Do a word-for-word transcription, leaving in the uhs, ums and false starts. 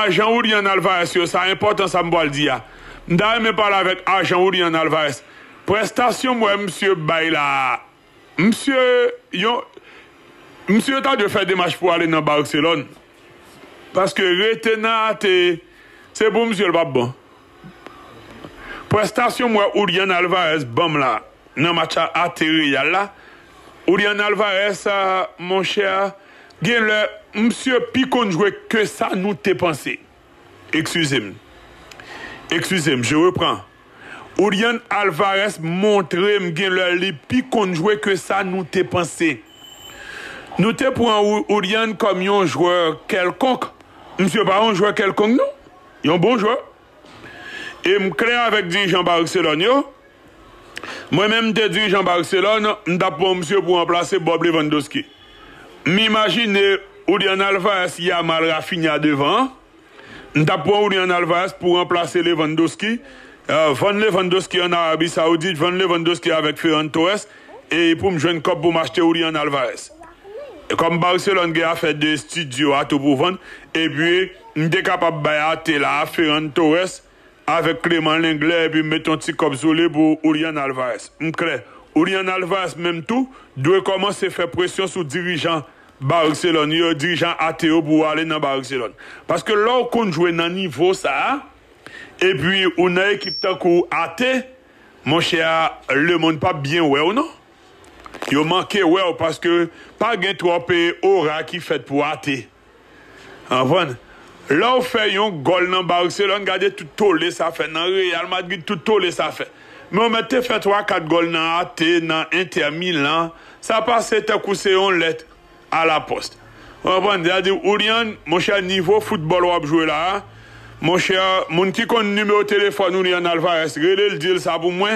ajan Julian Alvarez yo, sa enpòtan sa m pral di a. M ta renmen pale avèk ajan Julian Alvarez. Prestasyon m wè misye bay la a. Misye, yon, misye ta dwe fè demach pou ale nan Barcelone. Paske rete nan ate, se pou misye l p ap bon. Prestasyon m wè Julian Alvarez ban m la, nan match a ate Real la. Julian Alvarez, a, monchè, gen lè, misye pi konn jwe ke sa nou te panse. Excusez-moi. Excusez-moi, je reprends. Julian Alvarez montre m gen lè li pi konn jwe ke sa nou te panse. Nou te pran Julian kòm yon jwè kèlkonk. Misye pa yon jwè kèlkonk, non. Yon bon jwè. E m klè avèk dirijan Barcelone yo. Mwen menm, m te dirijan Barcelone, m t ap pran misye pou ranplase Bob Lewandowski. M imajine Julian Alvarez, Yamal, Raphinha devan an. M t ap pran Julian Alvarez pou ranplase Lewandowski. Euh, vann Lewandowski ann Arabi Saoudit, vann Lewandowski avèk Ferran Torres, e pou m jwenn kòb pou m achte Julian Alvarez. E kòm Barcelone gen afè de estidyo a tou pou vann, epi m te kapab bay ate la a Ferran Torres avèk Clément Lenglet, epi m met yon ti kòb sou li pou Julian Alvarez. M klè, Julian Alvarez menm tou dwe kòmanse fè presyon sou dirijan Barcelone yo, dirijan ate yo pou ale nan Barcelone. Paske lè w konn jwe nan nivo sa a, epi ou nan ekip tankou ate, monchè, lemonn p ap byen wè w non. Yo manke wè w paske pa gen twòp, e, ora ki fèt pou ate. Konprann? Lè w fè yon gòl nan Barcelone, gade tout tole sa fè. Nan Real Madrid, tout tole sa fè. Men w mèt te fè twa kat gòl nan ate, nan Inter Milan. Sa pase tankou se yon lèt a la post. Ou konprann? Sa di, Julian, monchè, nivo foutbòl w ap jwe la a, monchè, moun ki konn nimewo telefòn Julian Alvarez, rele l, di l sa pou mwen.